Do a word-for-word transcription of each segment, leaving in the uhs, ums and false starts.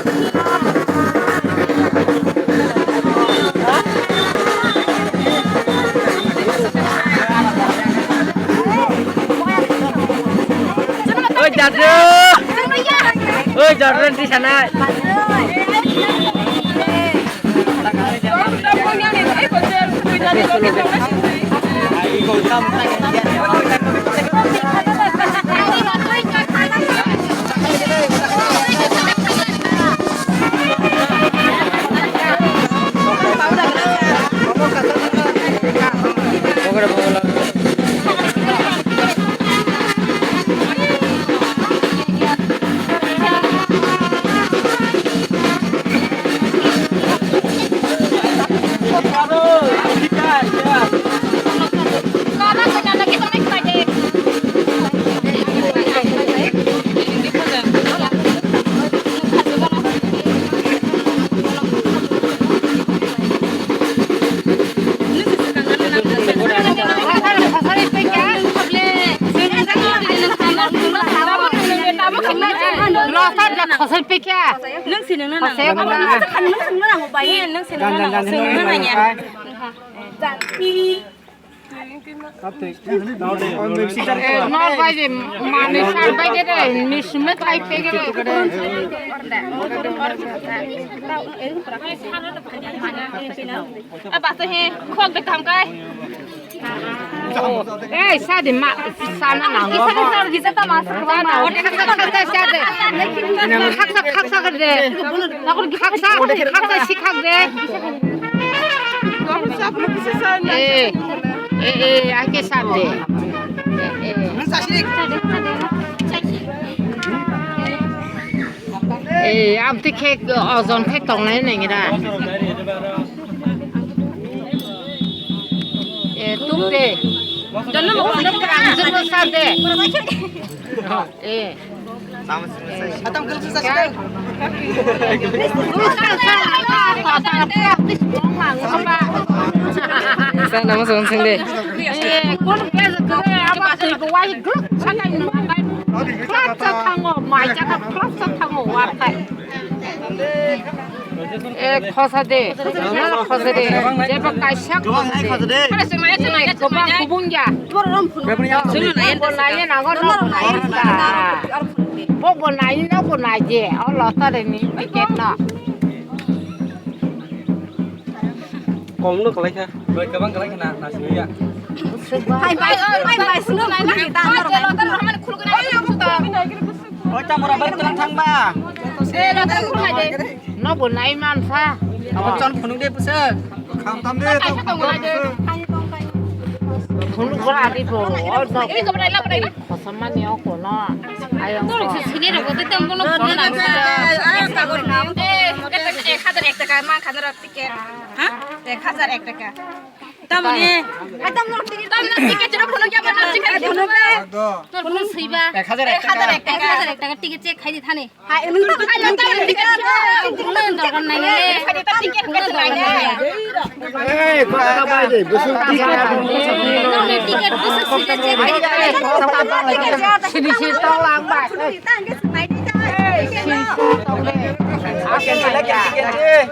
Oi, jadro! Oi, jadro, nanti sana. Khosoi pekya. Nung si nung na nang. Khosoi pekya. Nung si nung na nang. Bai, nung si nung na nang. Nung na nang. Eh, no, bai de, mani sa bai de, de, ni sumit ai pe de. Aba to he, khok de kam kai. Ei, sa di ma, sa na na. Kisa, kisa, kisa ta mas. Sa na, khaksa, khaksa, sa de. Khaksa, khaksa, khaksa de. Nakon khaksa, khaksa si khak de. Eh, eh, eh, ake sa de. Eh, eh. Eh, amtwi khe ojon khe tongnai nang ira. Eh, tuk de. Jono mo kono kra. Jono sa de. Eh. Atam kul sa sa. Sa nama song sing de. Eh, kun ke sa ama tui ko wai group sa nai no. Club sa thango, mai ja ka club sa thango, war kai. Eh, khosa de. Khosa de. Jeba kaisa khosa de. Goba kubung ya. Bo nai na go no. Bo bo nai no bo nai je. O lottery ni ticket no. Kom no kalai kha. Bai kabang kalai kha na, na sini ya. Hai bai, hai bai, sunu nai na kita. Oi, chamura bai terang thang ba. Eh, lottery kur hai de. No bo nai man sa. Abo chon phunuk de pusuk. Kham tam de, to kham tam de. Phunuk bora di bo. O no. Ini ko bora la bora. Khosamani o kono. Ayang ko. Sini ro ko te tong kono phone lang. Eh, ek hajar ek taka man khajar ticket. Ha? Ek hajar ek taka. Tamoni. Tamoni ticket jora phone kya ba ticket. Phone ba. Tor phone sui ba. Ek hajar ek taka. Ek hajar ek taka ticket check khai di thani. Hai, ini tuh kan yang tadi tiket itu, itu kan dorkar nai, eh. Tiket kan dorkar nai. Eh, kok apa aja? Besok tiket. Tiket besok sudah check. Sini sini tolong, Pak. Sini sini tolong. Aku lagi tiket.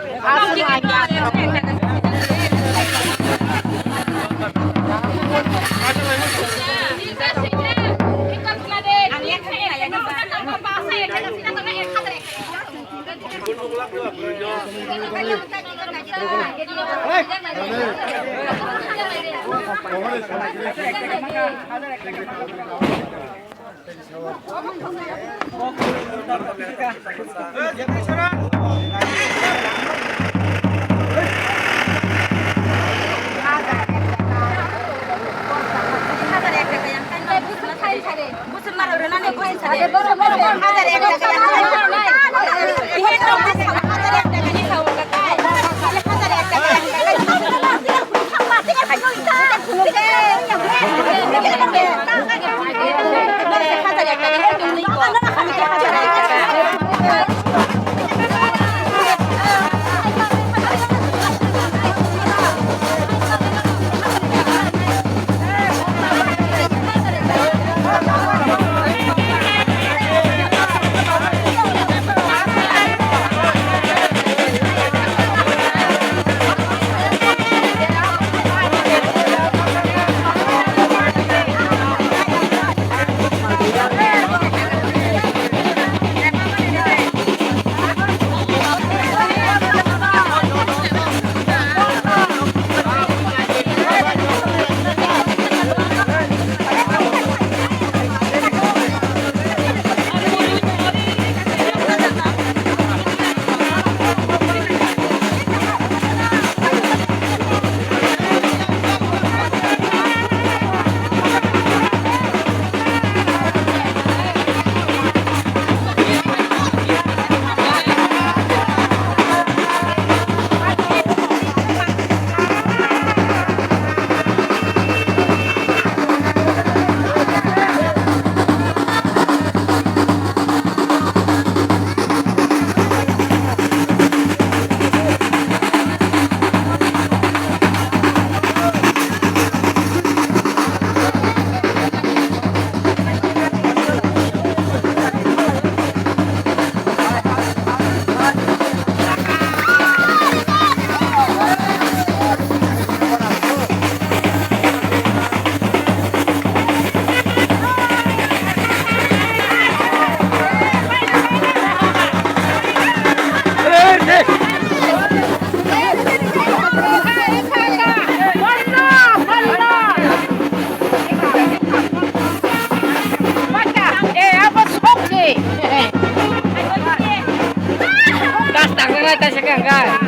Ngai ta se kang kai.